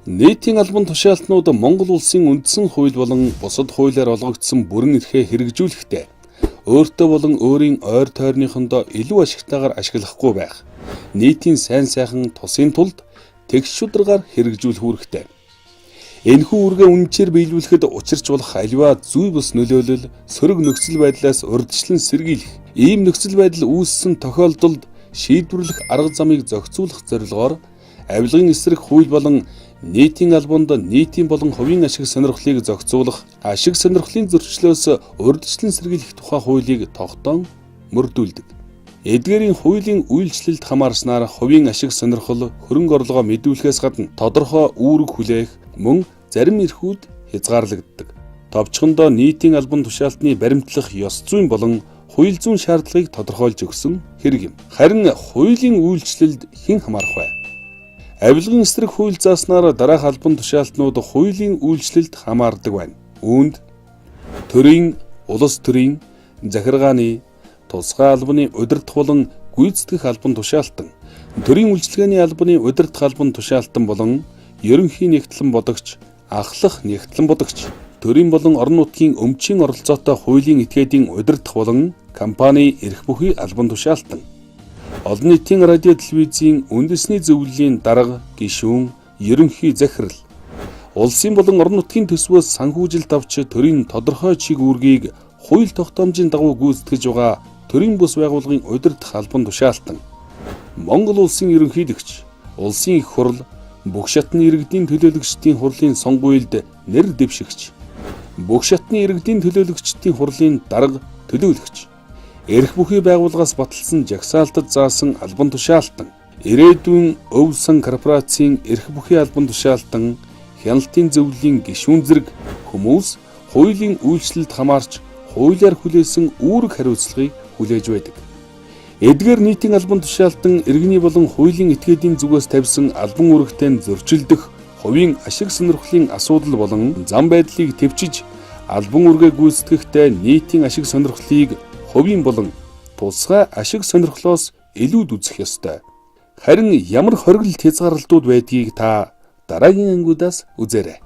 Нийтийн албан тушаалтнууд Монгол улсын үндсэн хууль болон бусад хуулиар олгогдсон бүрэн эрхээ хэрэгжүүлэхдээ өөртөө болон өөрийн ойр тойрныхондоо илүү ашигтайгаар ашиглахгүй байх, нийтийн сайн сайхан тусын тулд тэгш шударгаар хэрэгжүүлэх үүрэгтэй. Энэхүү үүргээ үнэнчээр биелүүлэхэд учирч болох аливаа зүй бус нөлөөлөл, сөрөг нөхцөл байдлаас урьдчилан сэргийлэх, ийм нөхцөл байдал үүссэн тохиолдолд шийдвэрлэх арга замыг зохицуулах зорилгоор авилгын эсрэг хууль болон нийтийн албанд нийтийн болон хувийн ашиг сонирхлыг зохицуулах, ашиг сонирхлын зөрчлөөс урьдчилан сэргийлэх тухай хуулийг тогтоон мөрдүүлдэг. Эдгээрийн хуулийн үйлчлэлд хамаарснаар хувийн ашиг сонирхол, хөрөнгө орлогоо мэдүүлэхээс гадна тодорхой үүрэг хүлээх мөн зарим эрхүүд хязгаарлагддаг. Товчхондоо нийтийн албан тушаалтны баримтлах ёс зүйн болон хууль зүйн шаардлагыг тодорхойлж өгсөн хэрэг юм. Харин хуулийн үйлчлэлд хэн хамаарах вэ? Авилгын эсрэг хууль зааснаар дараах албан тушаалтнууд хуулийн үйлчлэлд хамаардаг байна. Үүнд төрийн, улс төрийн, захиргааны, тусгай албаны удирдах болон гүйцэтгэх албан тушаалтан, төрийн үйлчилгээний албаны удирдах албан тушаалтан болон ерөнхий нягтлан бодогч, ахлах нягтлан бодогч, төрийн болон орон нутгийн өмчийн оролцоотой хуулийн этгээдийн удирдах болон компани эрх бүхий албан тушаалтан, олон нийтийн радио телевизийн үндэсний зөвлөлийн дарга, гишүүн, ерөнхий захирал, улсын болон орон нутгийн төсвөөс санхүүжилт авч төрийн тодорхой чиг үүргийг хууль тогтоомжийн дагуу гүйцэтгэж байгаа төрийн бус байгууллагын удирдах албан тушаалтан, Монгол улсын ерөнхийлөгч, улсын их хурл, бүх шатны иргэдийн төлөөлөгчдийн хурлын сонгуульд нэр дэвшигч, бүх шатны иргэдийн төлөөлөгчдийн хурлын дарга, төлөөлөгч, эрх бүхий байгууллагаас баталсан жагсаалтад заасан албан тушаалтан, ирээдүйн өв сан корпорацийн эрх бүхий албан тушаалтан, хяналтын зөвлөлийн гишүүн зэрэг хүмүүс хуулийн үйлчлэлд хамаарч хуулиар хүлээсэн үүрэг хариуцлагыг хүлээж байдаг. Эдгээр нийтийн албан тушаалтан иргэний болон хуулийн этгээдийн зүгээс тавьсан албан үүрэгтэй нь зөрчилдөх хувийн ашиг сонирхлын асуудал болон зам байдлыг тэвчиж албан үүргээ гүйцэтгэхдээ нийтийн ашиг сонирхлыг хувийн болон тусгай ашиг сонирхлоос илүүд үзэх ёстой. Харин ямар хориглолт хязгаарлалтууд байдгийг та дараагийн ангиудаас үзээрэй.